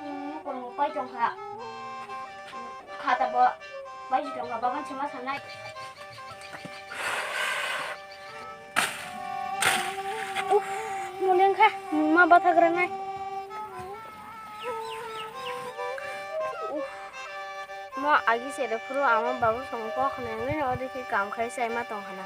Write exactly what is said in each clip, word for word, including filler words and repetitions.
Mukurung pai tongkha. Khata bo pai tongkha, bagan chuma sanai. Uff, muleng kha, ma bathagra nai. Uff, mo agi sere phuru ama babu song kok khna nini odi ki kam khai sai ma tong khna.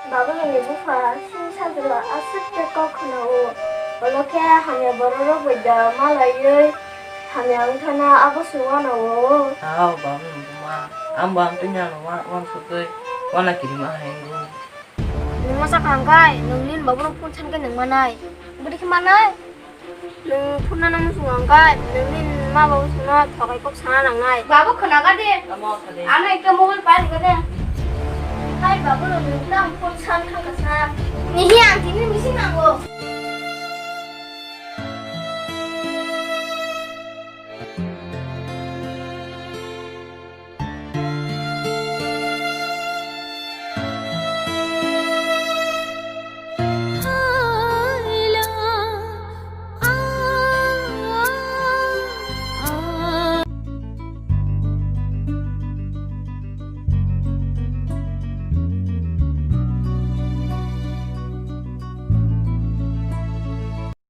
Babu ni bupha sing sajwla aswk khe kok khna-o. Olo khe hamya bororok bai da malaiwi hamya wng thana abo se uanao. Aw, babu ni buma, ang bo ang tini ano uansugwi uana kirima hai wngo. Nwng masa kaham khai, nwng nini babu no phone san khe nwng manai. Bwrwi khe manai? Nwng phunana muchung ang khe, nwng nini ma babu songno thokai kok sana nangnai. Babu, khwnaga de. Tamo sa de. Ano ekta mobile pai rwgade. Hai babu, nwng tamo phone san thangkha sa. Nihi, ang tini misi nango.